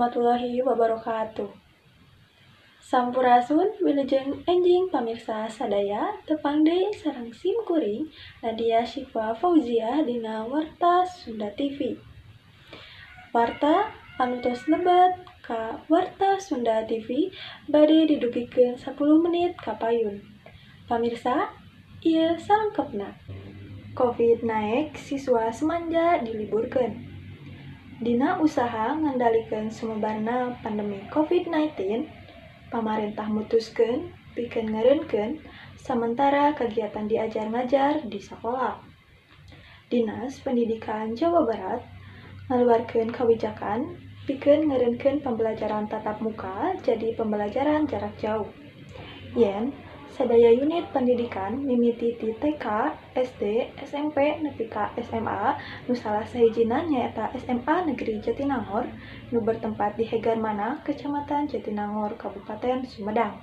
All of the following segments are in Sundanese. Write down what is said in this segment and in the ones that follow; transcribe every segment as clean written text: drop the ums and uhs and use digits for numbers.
Warahmatullahi wabarakatuh. Sampurasun, wilujeng enjing pamirsa sadaya, tepang deui sareng sim kuring Nadia Syifa Fauziah dina Warta Sunda TV. Warta anu tos lebet ka Warta Sunda TV bade didugikeun 10 menit kapayun. Pamirsa, ieu salengkepna. Covid naek, siswa Smanja diliburkeun. Dina usaha ngendalikeun sumebarna pandemi Covid-19, pamarentah mutuskeun pikeun ngeureunkeun samentara kagiatan diajar ngajar di sakola. Dinas Pendidikan Jawa Barat ngaluarkeun kawijakan pikeun ngeureunkeun pembelajaran tatap muka jadi pembelajaran jarak jauh. Yen sadaya unit pendidikan mimiti ti TK, SD, SMP nepi ka SMA, nu salah sahijina nyaeta SMA Negeri Jatinangor nu bertempat di Hegarmanah, Kecamatan Jatinangor, Kabupaten Sumedang.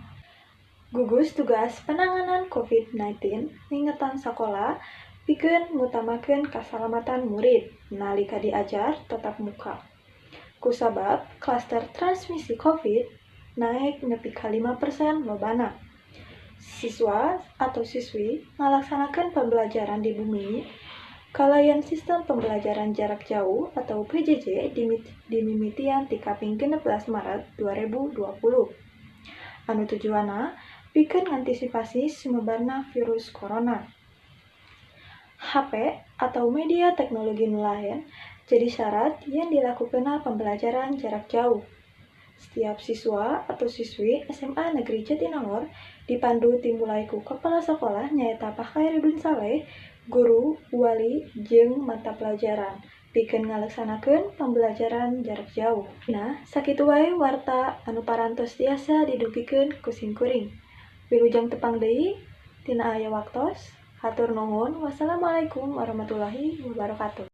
Gugus Tugas Penanganan Covid-19 ngingetan sakola pikeun ngutamakeun kasalamatan murid nalika diajar tatap muka. Kusabab klaster transmisi Covid naek nepi ka 5% lobana. Siswa atau siswi ngalaksanakeun pembelajaran di bumi kalayan sistem pembelajaran jarak jauh atau PJJ dimimitian ti kaping 16 Maret 2020. Anu tujuanna pikeun ngantisipasi sumebarna virus corona. HP atau media teknologi nu lain jadi syarat yen dilakukeunna pembelajaran jarak jauh. Setiap siswa atau siswi SMA Negeri Jatinangor dipandu timulai ku kepala sekolah nyaeta Pak Khairuddin Saleh, guru, wali, jeung mata pelajaran pikeun ngalaksanakeun pembelajaran jarak jauh. Nah, sakitu wae warta anu parantos tiasa didugikeun ku simkuring. Wilujeng tepang deui dina aya waktos. Hatur nuhun. Wassalamualaikum warahmatullahi wabarakatuh.